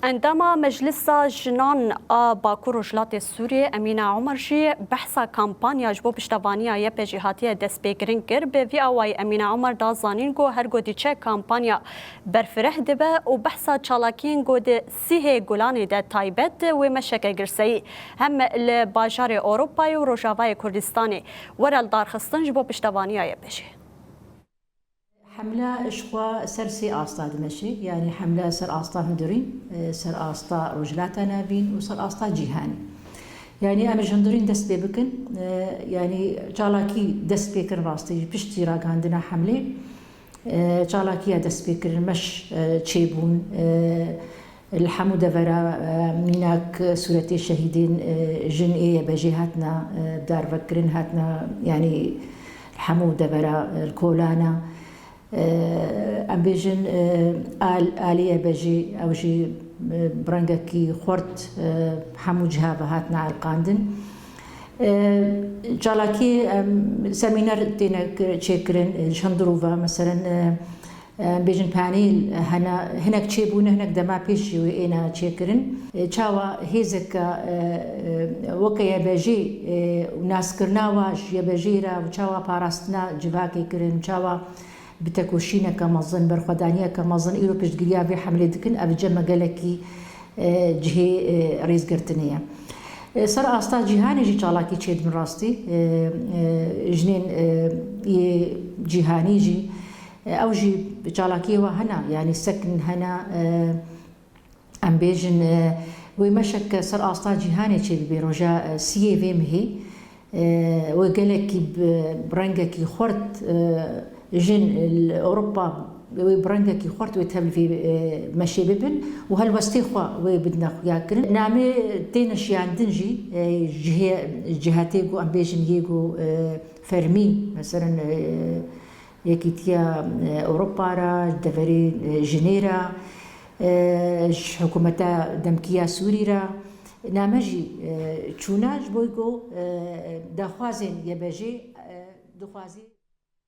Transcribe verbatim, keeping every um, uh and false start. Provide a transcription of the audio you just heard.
Endama Meclisa Jinan a Bakur Rojhilatê Sûriyê Emîne Omer jî behsa kampanya ji bo piştevaniya Y P G hatiye destpêkirin kir. Bi vî awayî Emîne Omer da zanîn ku her ku diçe kampanya berfireh dibe û behsa çalakiyên ku di Sîhê Gulanê de taybet wê meşeke girseyî hem li bajarê Ewropayê û Rojavayê Kurdistanê were lidarxistin ji bo piştevaniya Y P G. Hemle ji xwe ser sê asta dimeşe, yanî hemle ser asta hundirîn, e, ser asta Rojhilata Navîn û ser asta cîhanî. Yanî em ji hundirîn dest pê bikin, e, yanî çalakî dest pê kirin rastî ji piştî ragihandina hemlê, e, çalakiya dest pê kirin meş, e, çêbûn, e, Li hemû devera, e, mînak sûretê şehîdên, e, jin ê Y P G hatina, e, darvekirin, hatina, yanî li hemû devera, e, li kolana. E, em bêjin, e, al-, alî Y P G, ew jî, e, bi rengekî xurt, e, hemû ciha ve hatina elqandin. E, çalakî, em, semîner têne ki-, çêkirin, e, ji hundirû ve, meselen, e, Em bêjin panel hene, hinek çêbûne, hinek dema pêş jî wê êne çêkirin. E, çawa hêzeke, e, e, weke Y P G, e, û naskirina wa ji Y P G re û çawa parastina civakê kirin, çawa bi tekoşîneke mezin, berxwedaniyeke mezin îro piştgiriya vê hemlê dikin, ev cem me gelekî, e, cihê, e, rêzgirtinê ye. E, ser asta cîhanê jî çalakî çêdibin rastî. E, e, jinên, e, yê cîhanî jî Ew jî çalakiyê wa hene, yanî sekin hene, e, em bêjin, e, wê meşek ser asta cîhanê çêbibê roja, e, siyê vê mihê. E, wê gelekî bi, bi rengekî xurt, e, jin li Ewropa wê bi rengekî xurt wê tevlî vê, e, meşê bibin û helwestê xwe wê bidine xuyakirin. Namê têne şiyandin jî, e, cihê, cihetê ku em bêjin yê ku, e, fermî, meselen, e, Yekîtiya, e, Ewropa re, deverê, e, jinê re, e, ji hikûmeta demkî ya Sûrî re name jî, e, çûne ji bo ku, e, daxwazên Y P G, e, dixwazî.